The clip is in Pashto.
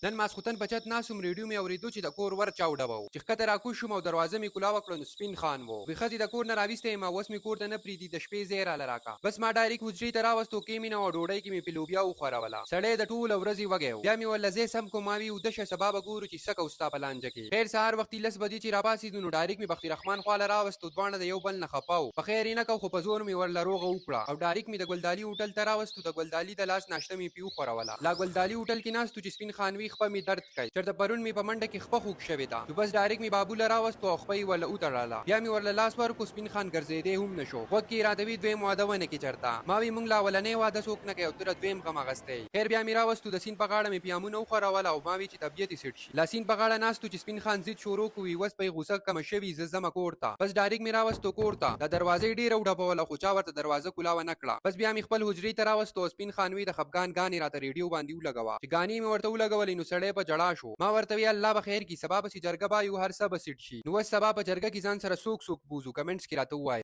نن ماسخوتن په چت ناست وم، رېډیو مې اورېدو چې د کور ور چا وډباوه. چې ښکته راکوز شوم او دروازه مې کولاوه کړه نو سپین خان وو. وی ښځې د کور نه راویستی یم او اوس مې کور ته نه پرېږدي، د شپې ځای راله راکه. بس ما ډایرک حجرې ته راوستو، کېمینه او ډوډۍ کې مې پې لوبیا وخوروله. سړی د ټوله ورځې وږی و. بیا مې ورله ځای سم کړو، ما وی اوده شه سبا به ګورو چې څه کوو ستا په لانجه کې. خیر سهار وختي لس بجې چې راپاڅېدو نو ډایرک مې بخت رحمان خواله راوستو، دواړه د یو بل نه خپه وو. په خیر یې نه کو خو په زور مې ورله روغه وکړه او ډایرک مې د ګلدالي هوټل ته راوستو، د ګلدالي د لاس ناشته مې پې وخوروله. لا ګلدالي هوټل کې ناست وو چې سپین خان وی خپه مې درد کوي، چرته پرون مې په منډه کې خپه خوږ شوې ده. نو بس ډایرک مې بابو له راوستو او خپه یې ورله وتړله. بیا مې ورله لاس ورکړو، سپین خان ګرځېدی هم نه شو. غوږ کې یې راته وی دویم واده ونه کې چرته. ما وی مونږ له اولنی واده څوک نه کوي او ته د دویم غم اغستی یې. خیر بیا مې راوستو، د سیند په غاړه مې پیامونه وخوروله او ما وی چې طبیعت یې سیټ شي. لا سیند په غاړه ناست وو چې سپین خان ضد شروع کړو وی وس به یې غوسه کمه شوي زه ځمه کور ته. بس ډاریک مې راوستو کور ته. دا دروازه یې ډیره وډبوله خو چا ورته دروازه کولاوه نه کړه. بس بیا مې خپل حجرې ته راوستو او سپین خان وی د خفګان ګانې راته ریډیو باندې ولګوه. چې ګانې مې ورته ولګولې نو سړی په ژړا شو. ما ورته وی الله به خیر کړي سبا پسې جرګه بایو هر څه به سیټ شي. نو وس سبا په جرګه کې ځان سره څوک څوک بوځو کمنټس کې راته ووایئ.